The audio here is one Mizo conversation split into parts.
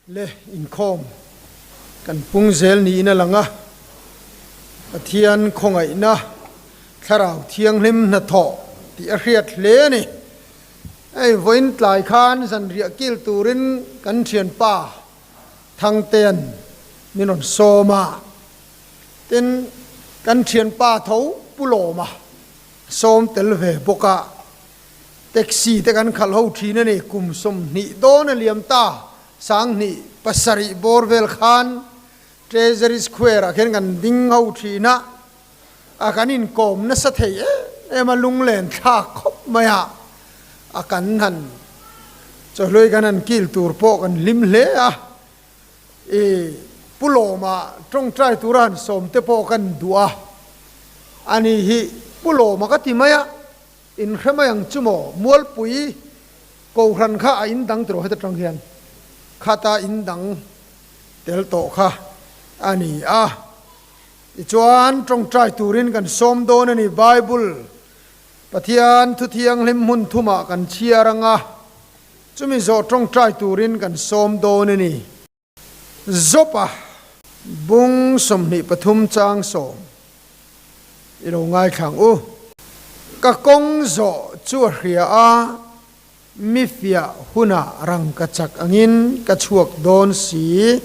Le inkhawm kan pung zel niin a lang a, Pathian khawngaihna Thlarau Thianghlim hnathawh tih a hriat hle a ni. Hei vawiin tlai khan zanriah kil turin kan thianpa Thangtea'n min rawn sawm a, tin kan thianpa tho Pu Lawma sawm tel ve bawk a. Taxi te kan khalh ho thin a ni, kum 20 dawn a liam ta, 2007 bawr vel khan Treasury Square ah khian kan ding ho thin a, a kan inkawm nasa thei em em a, lunglen thlak khawp mai a, a kan han chawhlui kan han kil tur pawh kan hlim hle a, i Pu Lawma tawngtai tura han sawm te pawh kan duh a, ani hi Pu Lawma ka ti mai a. In hre mai ang chu maw? Mualpui Kohhran kha a in dang tiraw heta tang hian khata in dang tel tawh kha a ni a. Tichuan tawngtai turin kan sawm dawn a ni. Bible Pathian thu thianghlim hmun thumah kan chhiar ang a, chumi zawh tawngtai turin kan sawm dawn a ni. Jopa bung 23 chang 10 i lo ngaithlang u. Ka kawng zawh chu a hria a, mi fiah hunah rangka chak angin ka chhuak dawn si.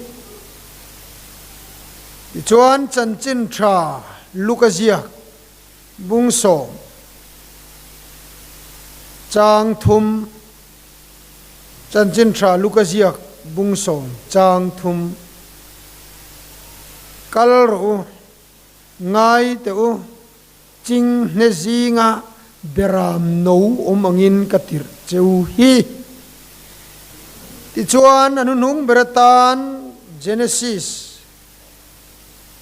Tichuan chanchin tha Luka ziak bung 10 chang 3. Chanchin tha Luka ziak bung 10 chang 3 Kal rawh u, ngai teh u, ching hne zinga beram no awm angin ka tirh che u hi. Tichuan a hnuhnung ber atan Genesis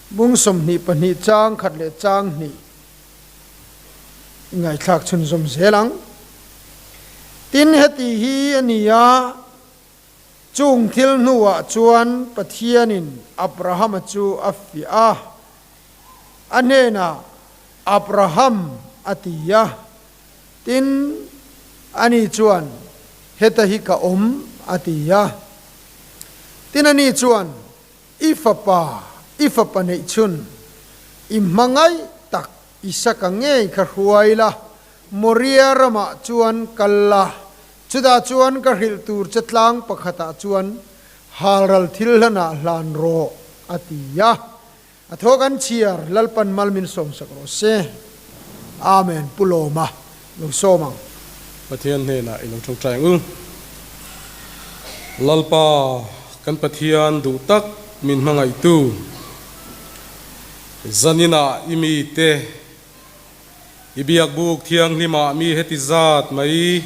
bung 22 chang 1 leh chang 2. I ngaihthlak chhunzawm zel ang. Tin, heti hi a ni a, chung thil hnuah chuan Pathianin Abrahama chu a fiah a, a hnenah, Abraham, a ti a. Tin, ani chuan, Heta hi ka awm, a ti a. Tin, ani chuan, I fapa, i fapa neih chhun, i hmangaih tak Isaka ngei kha hruai la, Moria ramah chuan kal la, chutah chuan ka hrilh tur che tlang pakhatah chuan halral thil hlanah hlan rawh, a ti a. A thaw kan chhiar, Lalpan mal min sawmsak rawh se. Amen, Pu Lawma lo sawm ang. Pathian hnenah i lo tawngtai ang u. Lalpa kan Pathian duh tak min hmangaihtu, zaninah i mite i biakbuk thianghlimah mi heti zat mai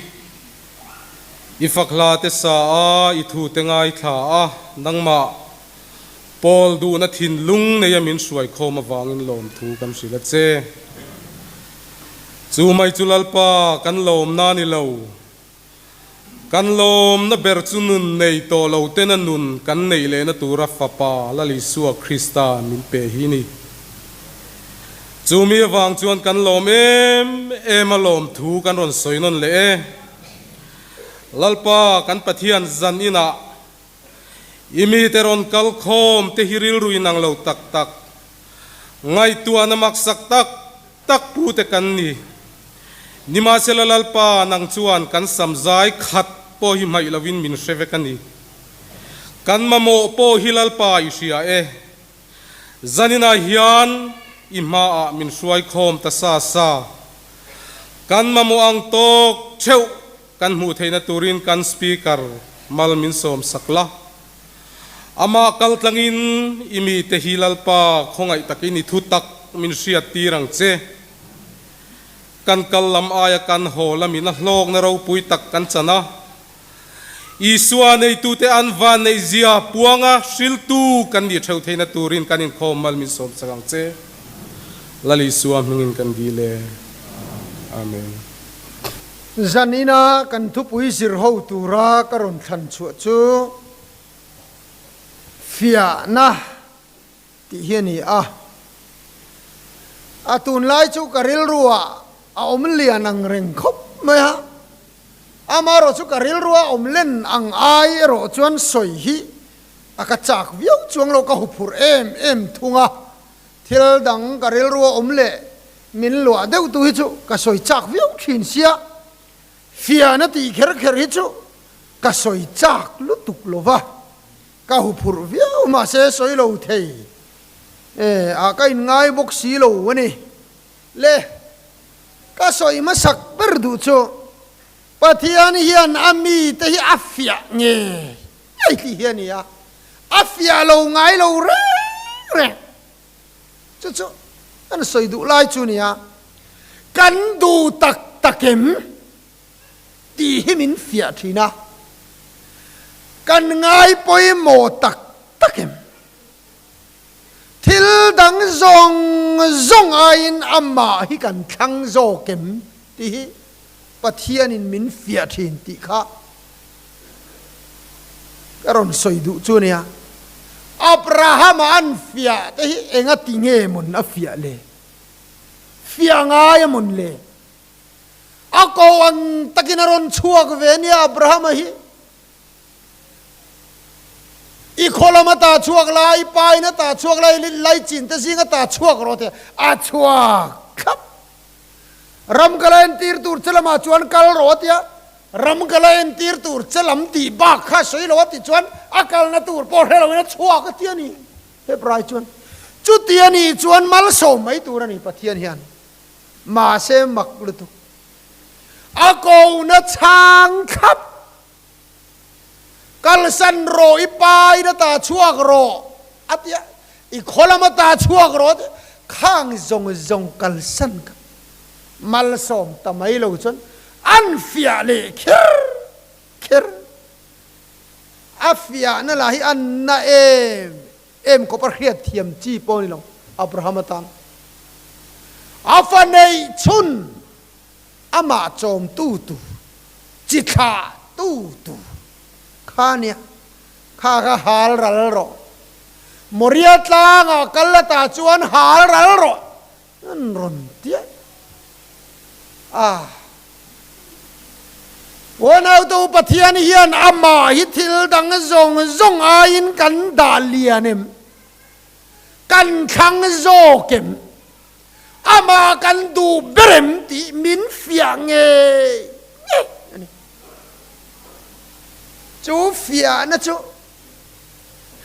i fakhla te sa a, i thute ngaithla a, nangmah Pawl duhna thinlung neia min hruaikhawm avangin lawmthu kan hrilh a che. Chu mai chu Lalpa kan lawmna a ni lo. Kan lawmna ber chu nun nei tawh lo tena nun kan neih lehna tura Fapa Lal Isua Krista min pe hi ni. Chu mi avang chuan kan lawm em em a lawmthu kan rawn sawi nawn leh e. Lalpa kan Pathian zan inah I mite rawn kal khawm te hi rilru inang lo tak tak, ngaihtuahna maksak tak tak pu te kan ni. Nimahsela Lalpa nang chuan kan samzai khat pawh hi hmaih lovin min hre vek a ni. Kan mamawh pawh hi Lalpa i hria e. Zaninah hian i hmaah min hruai khawm ta sa sa. Kan mamawh ang tawk theuh Kan hmuh theihna turin kan Speaker mal min sawm sak la. Amah kal tlangin i mite hi Lalpa khawngaih takin i thu tak min hriat tir ang che. Kan kal lam aia kan haw lamin a hlawkna ropui tak kan chan a. Isua neitute an van neihzia puanga hriltu kan nih theuh theihna turin kan inkhawm mal min sawm sak ang che. Lal Isua hmingin kan dil e. Amen. Zan ina kan thupui zir ho tura ka rawn thlan chhuah chu fiahna tih hi a ni a. A tunlai chu ka rilruah a awm lian ang reng khawp mai a, amaherawh chu ka rilrua awm len ang ai erawh chuan sawi hi. A ka chak viau chuang lo ka huphurh em em thung a, thil dang ka rilru a awm leh min luah deuh tu hi chu ka sawi chak viau thin sia, fiahna tih kher kher hi chu ka sawi chak lutuk lo va, ka huphurh viau mahse sawi lo thei e a ka inngai bawk si lo a ni. Le ka sawi hmasak ber duh chu Pathian hian a mite hi a fiah nge ngei tih hi a ni a, a fiah lo ngai lo reng reng. Chu chu kan sawi duh lai chu a ni a, kan duh tak tak em tih hi min fiah thin a, kan ngai pawimawh tak tak em? Thil dang zawng zawng aiin amah hi kan thlang zawk em tih hi Pathianin min fiah thin tih kha ka rawn sawi duh chu ania. Abrahama an fiah te hi enga ti nge mawn a fiah le? Fiah ngai a mawn le? A ko ang takin a rawn chhuak ve ania Abrahama hi. I khaw lama ta chhuak la, i pa ina ta chhuak la, i laichin te zinga ta chhuak rawh tih a chhuak thlap. Ram ka la entir tur che lamah chuan kal rawh a ti a, ram ka la entir tur che lam tih bak kha sawi lo a tih chuan a kalna tur pawh hre loin a chhuak a ti a ni. Hebrai chuan chuti a nih chuan malsawm mai tur a ni Pathian hian. Mahse mak lutuk. A kohna chhang thlap. Kalsan rawh i pa in a ta chhuak rawh a ti a, i khaw lam a ta chhuak rawh a ti a, khang zawng zawng kalsan kha malsawm ta mai lo chuan an fiah leh kher kher. A fiahna lah hi an na em em khawp a hriat thiam chi pawh a ni lo Abraham atan. A fa neih chhun Amah chawmtu tur, chi thlahtu tur kha nia, kha kha hal ral rawh. Moria tlangah kal la ta chuan hal ral rawh an rawn ti a. Ah. Uanautu Pathian hian amah hi thil dang zawng zawng aiin kan dah lian em? Kan thlang zawk em? Amah kan duh ber em tih min fiah ngei ngei a ni. Chu fiahna chu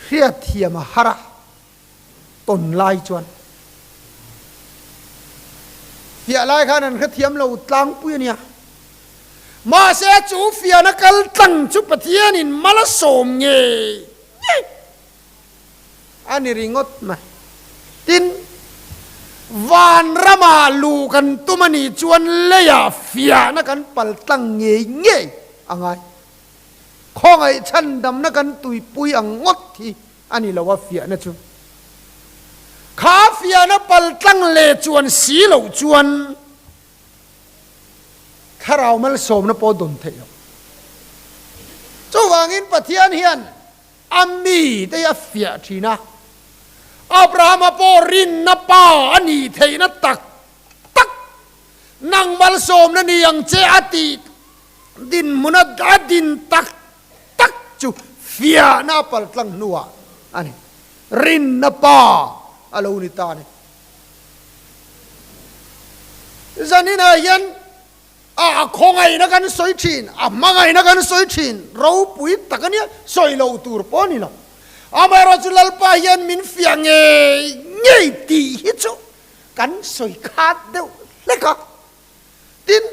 hriatthiam a har a, tawn lai chuan fiah lai khan an hrethiam lo tlangpui a nia. Mahse chu fiahna kal tlang chu Pathianin mal a sawm ngei ngei. A ni ringawt mai. Tin, vanramah luh kan tum a nih chuan leiah fiahna kan pal tlang ngei ngei a ngai. Khawngaih chhandamna kan tuipui ang ngawt hi a ni lo a fiahna chu. Kha fiahna pal tlang leh chuan si loh chuan thlarau malsawmna pawh dawn theih loh. Chuvangin Pathian hian A mite hi a fiah thin a, Abrahama pawh rinna pa a nih theihna tak tak nang malsawmna ni ang che a tih dinhmun a a din tak tak chu fiahna a paltlang hnuah a ni. Rinna pa a lo ni ta a ni. Zaninah hian A khawngaihna kan sawi thin, a hmangaihna kan sawi thin, ropui tak a nia, sawi lo tur pawh a ni lo. Amaherawhchu Lalpa hian min fiah ngei ngei tih hi chu kan sawi khat deuh hlek a. Tin,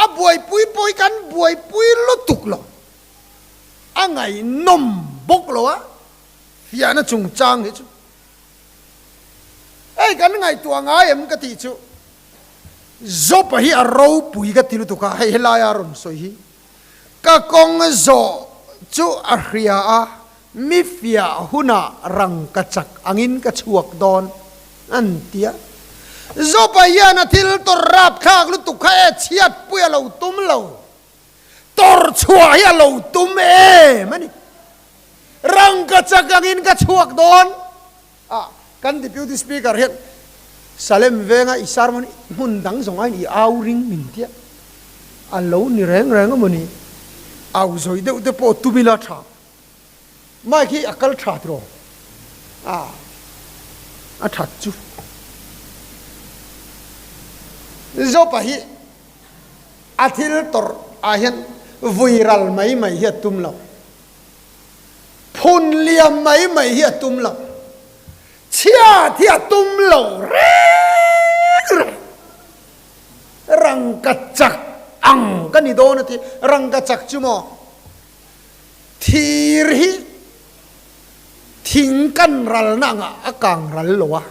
a buaipui pawh hi kan buaipui lutuk lo, a ngaihnawm bawk lo a, fiahna chungchang hi chu. Hei kan ngaihtuah ngai em ka tih chu. Zawpa hi a ropui ka ti lutuk a, hei helaia a rawn sawi hi ka kawng zawh chu a hria a, mi fiah hunah rang ka chak angin ka chhuak dawn an ti a. Zawpa hian a thil tawr rapthlak lutuk kha e chhiatpui a lo tum lo, tawr chhuah hi a lo tum em a ni. Rang ka chak angin ka chhuak dawn. A, kan Deputy Speaker hian Salem venga i sermon hmun dang zawng aiin i au ring min tia a lo ni reng reng a maw ni? Au zawi deuh te pawh tum ila tha. Mike hi a kal tha tiraw? A, a that chu. Zopa hi a thil tawrh ah hian vui ral mai mai hi a tum lo. Phun liam mai mai hi a tum lo. Chhiat hi a tum lo reng reng. Rangkachak ang ka ni dawn a ti. Rangkachak chu maw? Thir hi thing kan ralna angah a kang ral lo a.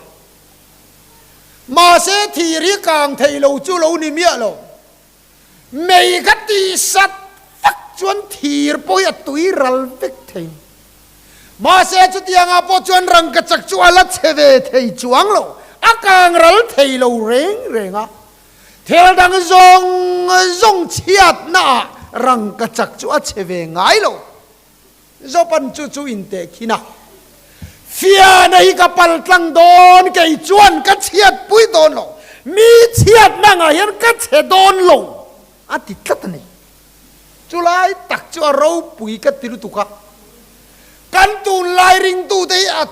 Mahse thir hi kang thei lo chu lo ni miah lo. Mei ka tih sat vak chuan thir pawh hi a tui ral vek thei. Mahse chutiangah pawh chuan rangkachak chu a la chhe ve thei chuang lo, a kang ral thei lo reng reng a. Thil dang zawng zawng chhiatnaah rangkachak chu a chhe ve ngai lo. Zopan chu chu intehkhin a, Fiana hi ka pal tlang dawn, kei chuan ka chhiatpui dawn lo, mi chhiatna angah hian ka chhe dawn lo, a ti tlat a ni. Chulai tak chu a ropui ka ti lutuk a, kan tunlai ringtute hi a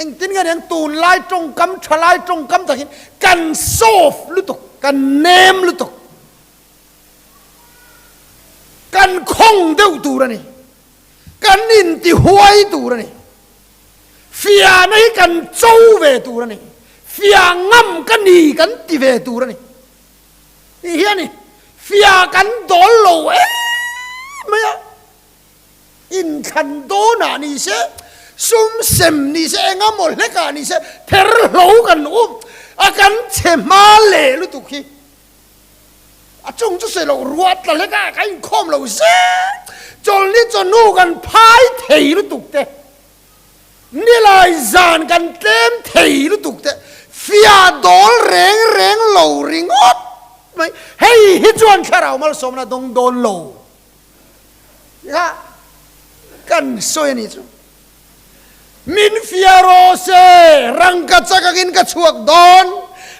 engtin nge niang tunlai tawngkam, thalai tawngkam takin kan soft lutuk, kan nem lutuk. Kan khawng deuh tur a ni. Kan intihuai tur a ni. Fiahna hi kan cho ve tur a ni. Fiah ngam ka ni kan ti ve tur a ni. Tih hi a ni. Fiah kan dawl lo em mai a. Inthlan dawnah ni se, sum sem ni se, eng emaw hlekah ni se, ther hlo kan um a, kan chhe hma leh lutuk hi. A chung chu sawi loh ruah tla hlek a, ka inkhawm lo zet. Chawlhni chawhnu kan phai thei lutuk te, nilai zan kan tlem thei lutuk te, fiah dawl reng reng lo ringawt mai. Hei hi chuan thlarau malsawmna dawng dawn lo kha kan sawi a nih chu. Min fiah rawh se, rangka chak angin ka chhuak dawn,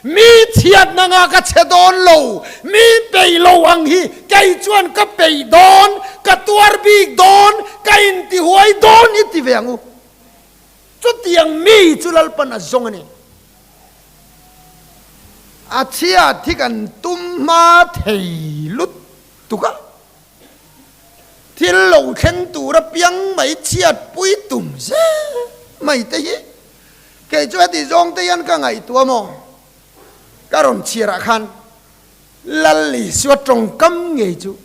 mi chhiatna nga ka chhe dawn lo, mi peih lo ang hi kei chuan ka peih dawn, ka tuar bik dawn, ka intihuai dawn i ti ve ang u. Chutiang mi chu Lalpan a zawng a ni. A chhiat hi kan tum hma thei lutuk a. Thil lo thleng tur apiang mai chhiatpui tum zel mai te hi kei chu heti zawng te hian ka ngaihtuah maw? Ka rawn chhiarah khan Lal Isua tawngkam ngei chu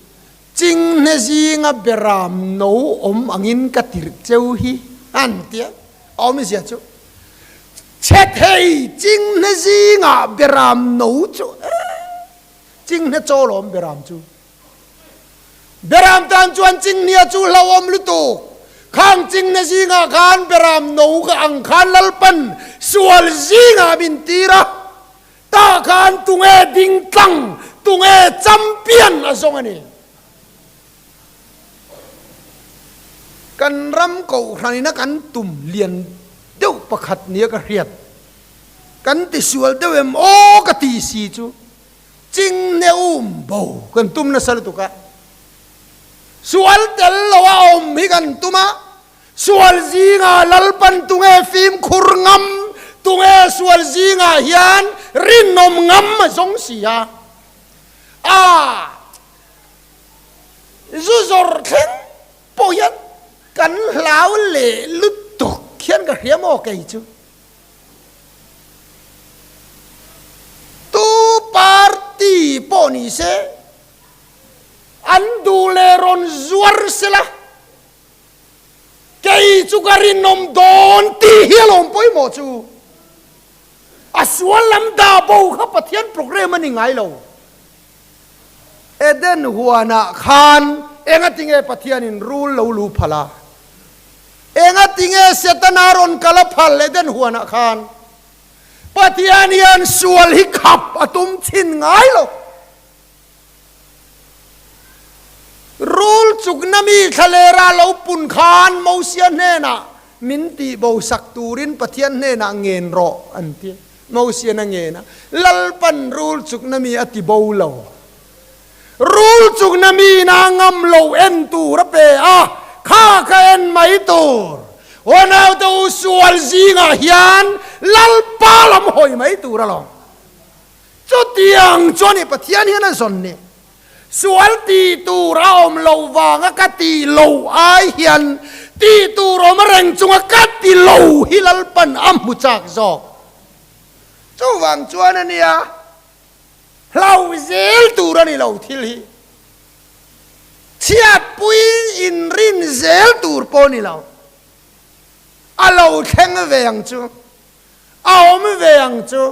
Chinghne zinga beram no awm angin ka tirh cheu hi an ti a, a awmzia chu chhe thei Chinghne zingah beram no chu Chinghne chaw lawm beram chu. Beram tan chuan chinghnia chu hlauhawm lutuk. Khang chinghne zingah khan beram no ka ang khan Lalpan sual zingah min tir a, tah khan tunge ding tlang, tunge champion a zawng a ni. Kan ram kohhranina kan tum lian deuh pakhat nia ka hriat, kan tisual deuh em aw ka ti si chu. Chinghne um bo kan tum nasa lutuk a, sual tel lo a awm hi kan tum a, sual zingah Lalpan tunge fimkhur ngam, tunge sual zingah hian rinawm ngam a zawng si a, a zu zawrh thleng pawh hian kan hlau leh lutuk hian ka hria maw kei chu. Tu party pawh ni se, an duh leh rawn zuar sela, kei chu ka rinawm dawn tih hi alawm pawimawh chu. A sual lam dah bo kha Pathian program a ni ngai lo. Eden huanah khan engatinge Pathianin rul lo lu phal a? Engatinge Setana rawn kal a phal Eden huanah khan? Pathian hian sual hi khap a tum chhin ngai lo. Rul chukna mi thlalera lo pun khan Mosia hnenah min tihbo sak turin Pathian hnenah ngen rawh an ti. Mosian a ngen a, Lalpan rul chukna mi a ti bo lo. Rul chukna mi ina ngam lo en tur a pe a, kha kha en mai tur. Unaute u sual zingah hian Lalpa lam hawi mai tur alawm. Chutiang chuan i Pathian hian a zawn ni. Sual tih tur a awm lo vanga ka tih lo ai hian tih tur awm reng chunga ka ti lo hi Lalpan a hmu chak zawk. Chuvang chuan a nia, hlau zel tur a ni lo thil hi. Chhiatpui inrin zel tur pawh a ni lo. A lo thleng ve ang chu, a awm ve ang chu.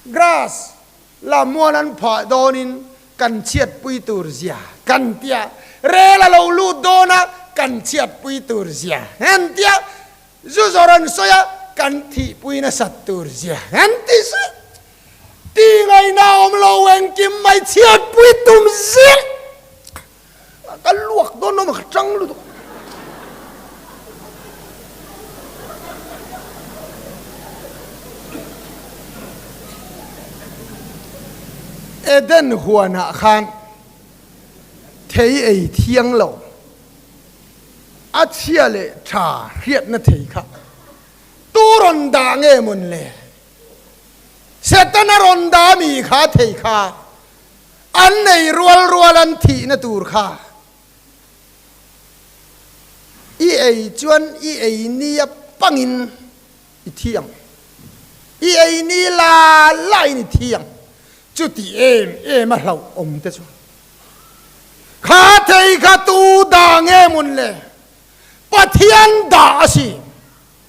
Grass la mual an phah dawnin kan chhiatpui tur zia kan tia, rel a lo lut dawn a kan chhiatpui tur zia kan tia, zu zawr an sawi a kan thihpui nasat tur zia kan ti zui. Ti ngaihna awm lo engkim mai chhiatpui tum zia ka luak dawn awm a ka tang lutuk. Eden huanah khan thei ei thiang lo, a chhia leh tha hriatna thei kha tu rawn dah nge mawn le? Setana rawn dah mi kha thei kha an nei rual rual an thihna tur kha I ei chuan i ei ni a pangin i thi ang. I ei ni la la in i thi ang. Chuti em em a hlauh awm te chuan kha thei kha tu dah nge mun le? Pathian dah a si.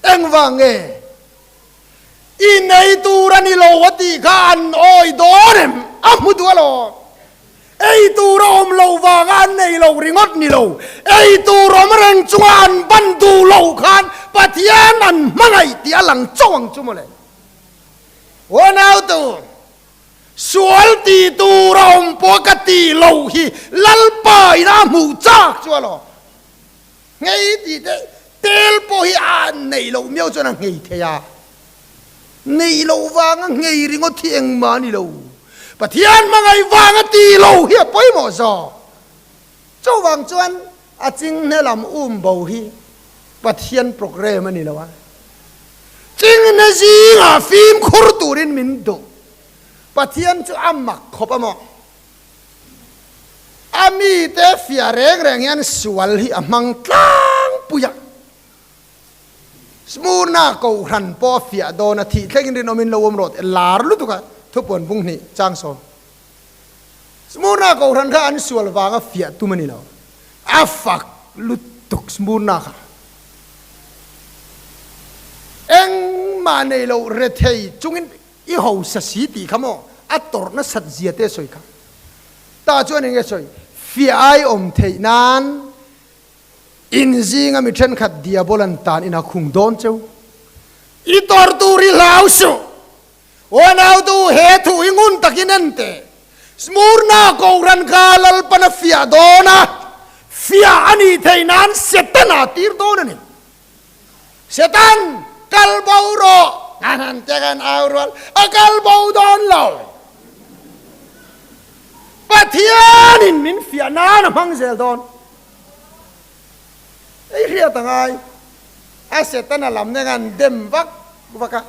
Engvang nge? I nei tur a ni lo a tih kha an awi dawn em? A hmu duh alawm. Ei tur a awm loh vanga an nei lo ringawt ni lo, ei tur awm reng chunga an ban duh loh khan Pathian an hmangaih tih a lang chauh ang chu mawle. Aw nautu, sual tih tur a awm pawh ka tih loh hi Lalpa in a hmuh chak chu alawm. Nghei tih te tel pawh hi a neih loh miau chuan a nghei thei a. Neih loh vanga nghei ringawt hi engmah a ni lo. Pathian hmangaih vanga tih lo hi a pawimawh zawk. Chuvang chuan a chinghne lam um bo hi Pathian program a ni lo a. Chinghne zingah fimkhur turin min duh. Pathian chu a mak khawp a maw? A mite fiah reng reng hian sual hi a hmang tlangpui a. Smurna kohhran pawh a fiah dawn a, thih thlengin rinawmin lo awm rawh tih a lar lutuk a, thupuan bung hnih chang sawm. Smurna kohhran kha an sual vanga fiah tum a ni lo, a fak lutuk Smurna kha. Engmah nei lo rethei chungin i hausa si tih kha maw a tawrh nasat zia te sawi kha. Tah chuan eng nge sawi? Fiah ai awm theih nan In zinga mi thenkhat diabol an tan in a khung dawn cheu. I tawrh tur i hlau suh. Aw nautu he thu hi ngun takin en teh. Smurna Kohhran kha Lalpan a fiah dawn a, fiah a nih theih nan Setana tir dawn a ni. Setan, kal bo rawh! An han tek an au rual, a kal bo dawn lo. Pathianin min fiah nan a hmang zel dawn. Ei hriat a ngai. A Setana lam neng an dem vak vak a.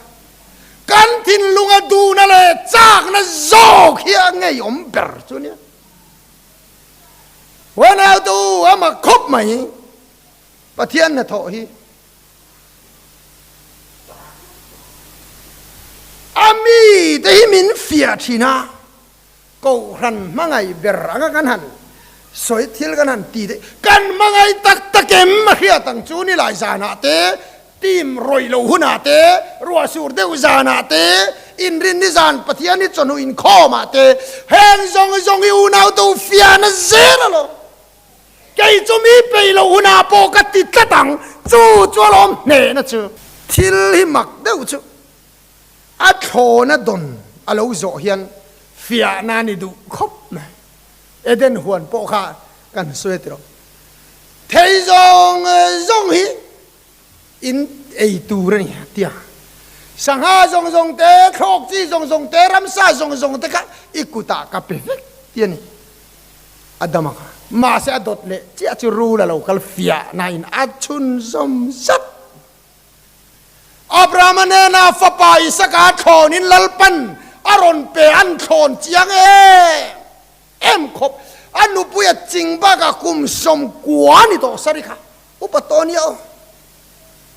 Kan thinlunga duhna leh chakna zawk hi a ngeiawm ber chu nia. Huanautu a mak khawp mai. Pathian hnathawh hi. A mite hi min fiah thin a. Kohhran hmangaih ber anga kan han sawi thil kan han ti theih, kan hmangaih tak tak em a hriat ang chu nilai zanah te, team rawih loh hunah te, ruah sur deuh zanah te, inrinni zan Pathian hi chawhnu inkhawmah te, heng zawng zawng hi unau tu fiahna zel alawm. Kei chu mi peih loh hunah pawh ka ti tlat ang, chu chu alawm hnehna chu. Thil hi mak deuh chu A thlawna dawn a lo zawh hian fiahna a ni duh khawp mai. Eden huan pawh kha kan sawi a ti lo. Thei zawng zawng hi in ei tur a ni a ti a. Sangha zawng zawng te, thlawk chi zawng zawng te, ramsa zawng zawng te kha i kutah ka pe vek ti a ni. Adama kha. Mahse a dawt leh chiah chu rul a lo kal fiah nain a chhunzawm zat. Abrahama hnena fapa Isaka thlawnin Lalpan a rawn pe an thlawn chiang em em khawp. A nupui a ching bakah kum 90 ni tawh Sari kha upa tawh nia aw.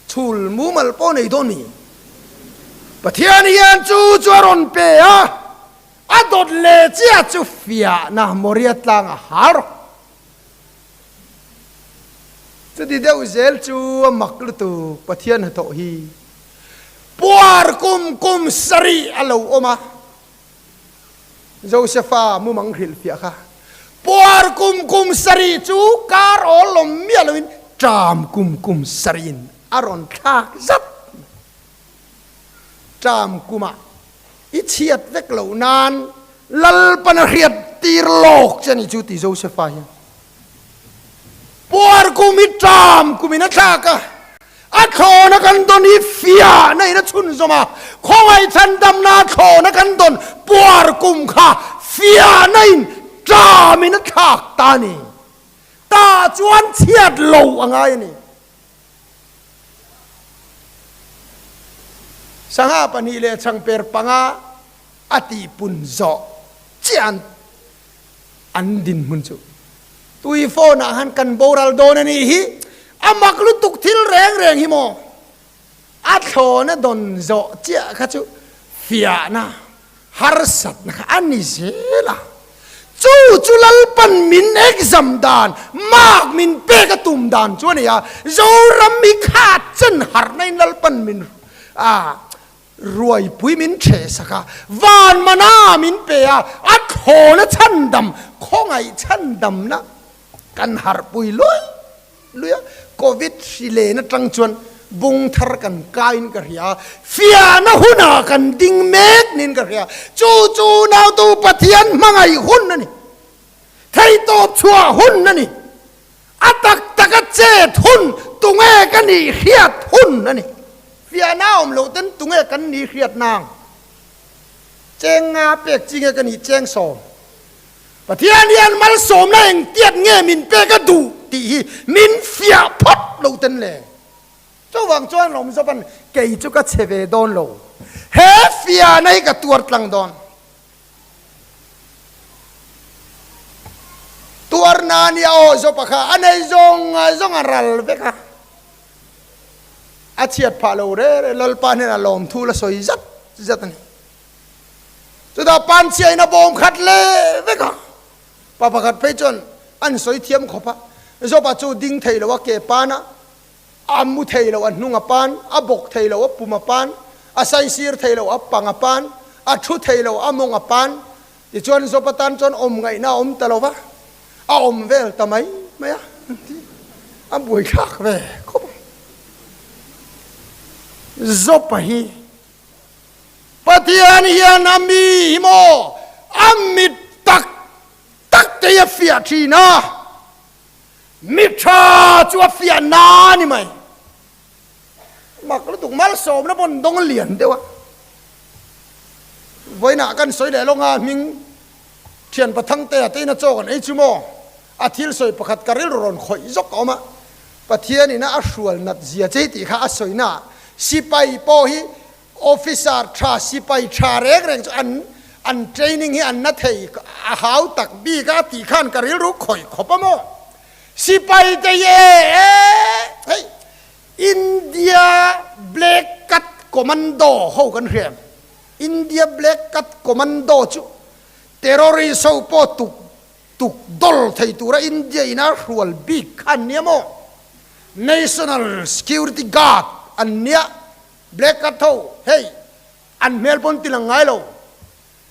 Chhul mumal pawh nei dawn mi. Pathian hian chu chu a rawn pe a, a dawt leh chiah chu fiahna Moria tlanga hal rawh. Chuti deuh zel chu a mak lutuk Pathian hnathawh hi. Puar kum kum sarih a lo awm a, Josefa mumang hrilhfiah kha. Puar kum kum sarih chu kar awl lawm miah loin ṭam kum kum sarihin a rawn thlak zat mai. Ṭam kumah i chhiat vek loh nan Lalpan a hriat tir lawk che a ni chu ti Josefa hian. Puar kum hi ṭam kumin a thlak a, a thlawna kan dawn hi fiahna in a chhunzawm a, khawngaih chhandamna a thlawna kan dawn puar kum kha fiahna in ṭam in a thlak ta a ni. Tah chuan chhiat lo a ngai a ni. Sangha pahnih leh chhangper panga a tihpun zawh chiah an dinhmun chu tui phone ah khan kan boral dawn a nih hi, a mak lutuk thil reng reng hi maw? A thlawna dawn zawh chiah kha chu fiahna Harsatna kha a ni zel a, chu chu Lalpan min exam dan, mark min pek a tum dan chu a ni a, Zoram hi kha chen harhna in Lalpan min a ruaipui min ṭheh sak a, van mana min pe a, a thlawna chhandam, khawngaih chhandamna kan harhpui luai. Luia Covid hri len atang chuan bung thar kan kaiin ka hria, fiahna hunah kan ding mek niin ka hria. Chu chu nautu Pathian hmangaih hun a ni, theihtawp chhuah hun a ni, a tak taka chet hun, tunge ka nih hriat hun a ni. Fiahna awm loh ten tunge kan nih hriat nang? Cheng nga pek chi nge ka nih cheng sawm? Pathian hian malsawmna engtiat nge min pek a duh tih hi min fiah phawt lo ten le. Chuvang chuan Lawm Zawpan kei chu ka che ve dawn lo, he fiahna hi ka tuar tlang dawn. Tuar na nia aw Zawpa kha a nei zawng zawng a ral vek a, a chhiat phah lo re re Lalpa hnenah lawmthu la sawi zat zat a ni. Chutah panchhia in a bawm khat leh vek a, pa pakhat phei chuan an sawi thiam khawp a, Job-a chu ding thei lo a ke pan a, a mu thei lo a hnung a pan, a bawk thei lo a pum a pan, a saisir thei lo a pang a pan, a thu thei lo a mawng a pan. Tichuan Job-a tan chuan awm ngaihna a awm ta lo va, a awm vel ta mai mai a, a buaithlak ve khawp ang. Job-a hi Pathian hian a mi hi maw a mit tak tak te hi a fiah thin a, mi tha chu a fiah na a ni mai. Mak lutuk malsawmna pawn dawng lian deuh a. Vawiinah kan sawi leh lawng a hming thian pathang te a tein a chaw kan ei chu maw a thil sawi pakhat ka rilru rawn khawih zawk a awm a. Pathian ina a hrual nat zia che tih kha a sawi na sipai pawh hi officer tha sipai tha reng reng chu an an training hi an na thei a hau tak bik a tih khan ka rilru khawih khawp a maw sipai te hi e e hei India Black Cat Commando ho kan hria em India Black Cat Commando chu terrorist ho pawh tuk Tuk dawr thei tura India in a hrual bik kha an nia maw? National Security Guard an nia, Black Cat ho hei an hmel pawn ti lang ngai lo,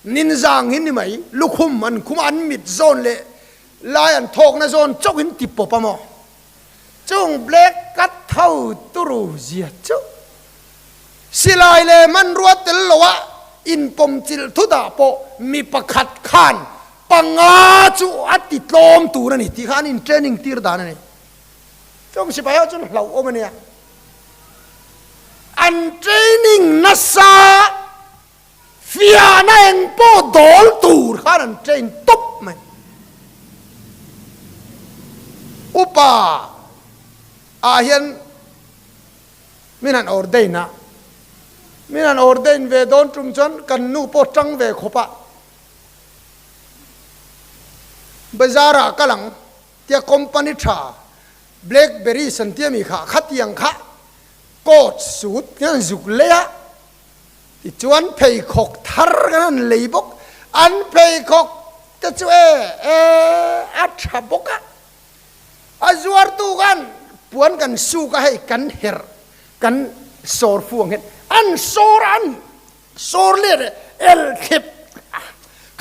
ninja ang hi ni mai, lukhum an khum a an mit zawn leh lai an thawkna zawn chauh in ti pawp a maw? Chung Black Cat ho turu zia chu silai leh hmanrua tel loa inpawmchilh thutah pawh mi pakhat khan Panga chu a ti tlawm tur a ni tih kha an in training tir dan a ni. Chung sipai ho chuan hlauhawm a nia. An training nasa fiahna eng pawh dawl tur khan an train tawp mai. Upa ah hian min han ordain a, min han ordain ve dawn tum chuan kan nu pawh tang ve khawp a, bazar ah kal ang tia company tha blackberry san tia mi kha khatiang kha coat suit kan zuk lei a, tichuan pheikhawk thar kan han lei bawk, an pheikhawk te chu e e a tha bawk a. A zuartu khan puan kan suk a hei kan herh kan sawr fu ang hian an sawr a an sawr let e el thlep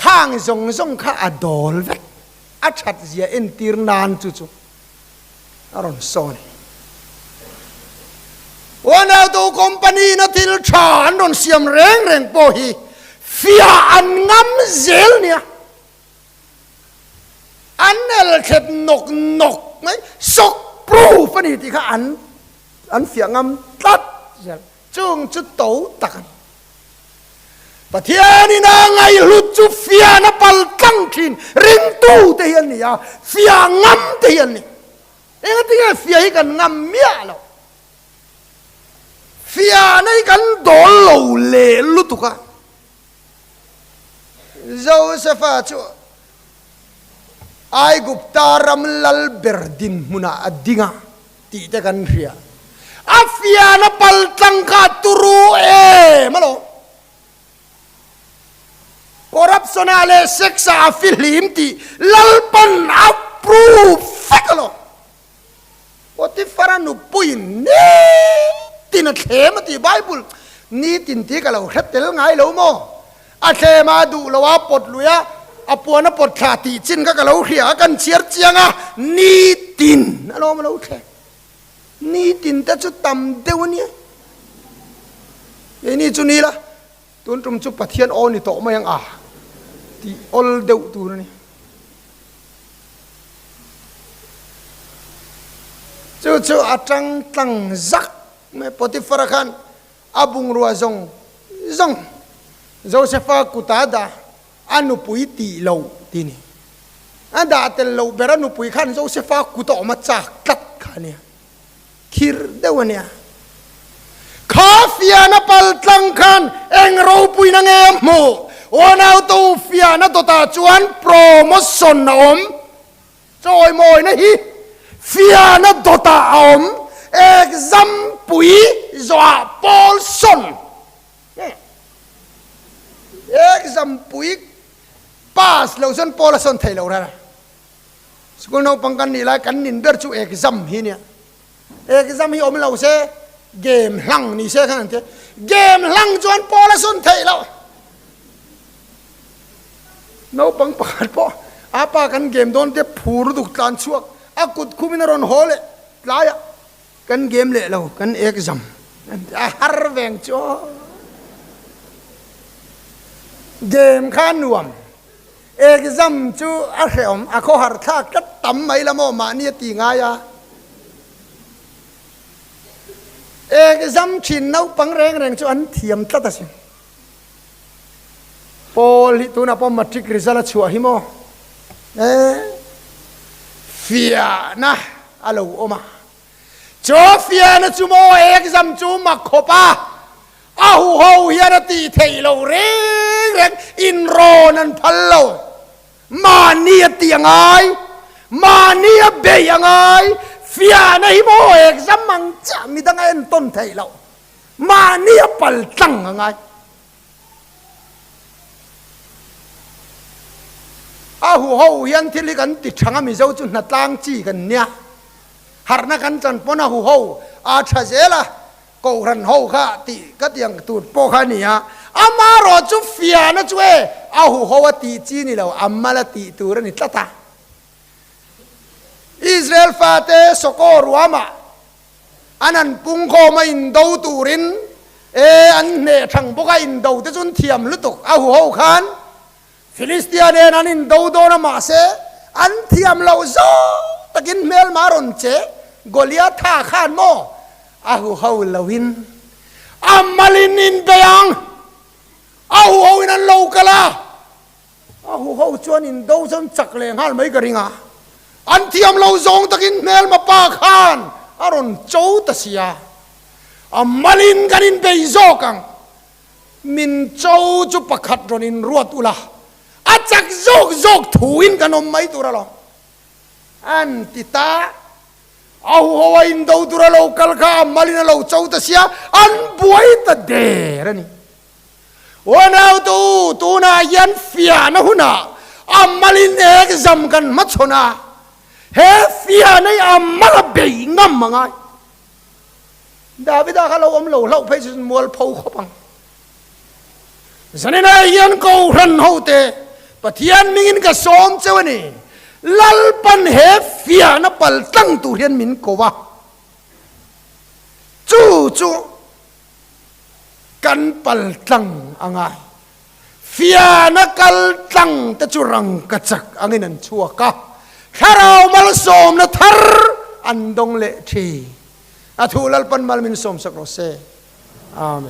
khang zawng zawng kha a dawl vek a that zia entir nan chu chu a rawn sawn a ni. Uanautu company na thil tha an rawn siam reng reng pawh hi fiah an ngam zel nia. An el thlep nawk nawk mai, shock proof a ni tih kha an an fiah ngam tlat zel. Chung chu to tak a ni. Pathianin a ngaihhlut chu fiahna pal tlang thin ringtu te hi an ni a, fiah ngam te hi an ni. Engatinge fiah hi kan ngam miah lo. Fiahna hi kan dawl lo leh lutuk a. Josefa chu Aigupta ram lal ber dinhmunah a ding a tih te kan hria. A fiahna pal tlang kha a turu em alawm. Corruption-ah leh sex-ah a fihlim tih Lalpan a prove vek alawm. Potiphar-a nupuiin nitin a thlem a ti. Bible nitin tih ka lo hre tel ngai lo maw? A thlem a duh lo a pawt lui a, a puan a pawt thla tih chin kha ka lo hria a, kan chhiar chiang a, nitin a lawm a lo thlem. Nitin te chu tam deuh a nia. Keini chu ni la, tun tum chu Pathian aw ni tawh mai ang a tih awl deuh tur a ni. Chu chu a tang tlang zak mai. Potiphar-a khan a bungrua zawng zawng Josefa kuta dah a nupui tih lo ti ni. A dah tel loh ber a nupui khan Josefa kut a awm a chak tlat kha a nia. Khir deuh a nia. Kha fiahna pal tlang khan eng ropuina nge a hmuh? Unautu fiahna dawtah chuan promotion a awm. Chawimawina hi fiahna dawtah a awm. Exam pui zawhah pawl sawn. Exam pui pass lo chuan pawl a sawn thei lo rara. School naupang kan nih lai kan nin ber chu exam hi nia. Exam hi awm lo se game hlang ni se khan an ti. Game hlang chuan pawl a sun theih loh. Naupang pakhat pawh a pa kan game dawn te phur duk tlan chhuak a kut khum in a rawn haw leh tlai ah kan game leh lo kan exam an ti a har veng chu aw. Game kha nuam. Exam chu a hrehawm, a khawhar thlak tlat tam mai la maw mahni a ti ngai a. Exam thin naupang reng reng chu an thiam tlat asin. Pawl hi tunah pawh matric result a chhuah hi maw? E fiahna a lo awm a. Chu fiahna chu maw exam chu mak khawp a. A huho hian a tih theih loh reng reng, inrawn an phal lo. Mahni a tih a ngai, mahni a beih a ngai, fiahna hi maw exam ang chiah midang a entawn theih loh, mahni a pal tlang a ngai. A huho hian thil hi kan ti thang a, Mizo chu hnatlang chi kan nia, harhna kan chan pawn a huho a tha zel a, Kohhran ho kha tih ka ti ang tur pawh kha a ni a, amarawh chu fiahna chu e a huho a tih chi ni lo, a mal a tih tur a ni tlat a. Israel fate Soko ruamah an han pung khawm a indo turin e an hneh thang bawk a, indo te chu an thiam lutuk a huho khan Philistia nen an indo dawn a mahse an thiam loh zawng takin hmelma a rawn che Goliatha khan maw a huho loin a malin inbei ang a huho in an lo kal a a huho chuan indo chuan chak leh nghal mai ka ring a. An thiam lo zawng takin hmelma pa khan a rawn cho ta sia. A malin kan inbei zawk ang. Min cho chu pakhat rawn inruat ula, a chak zawk zawk thuin kan awm mai tur alawm. An ti ta. A huho a indo tur a lo kal kha a malin a lo cho ta sia, an buai ta der a ni. Unautu, tunah hian fiahna hunah a malin exam kan hmachhawn a, he fiahna hi a mal a bei ngam a ngai. Davida kha lo awm lo hlauh phei chu mualpho khawp ang. Zaninah hian Kohhran hote Pathian mingin ka sawm cheu a ni. Lalpan he fiahna pal tlang tur hian min ko a, chu chu kan pal tlang a ngai. Fiahna kal tlang te chu rangka chak angin an chhuak a, thlarau malsawmna thar an dawng leh thin. A thu Lalpan mal min sawmsak rawh se. Amen.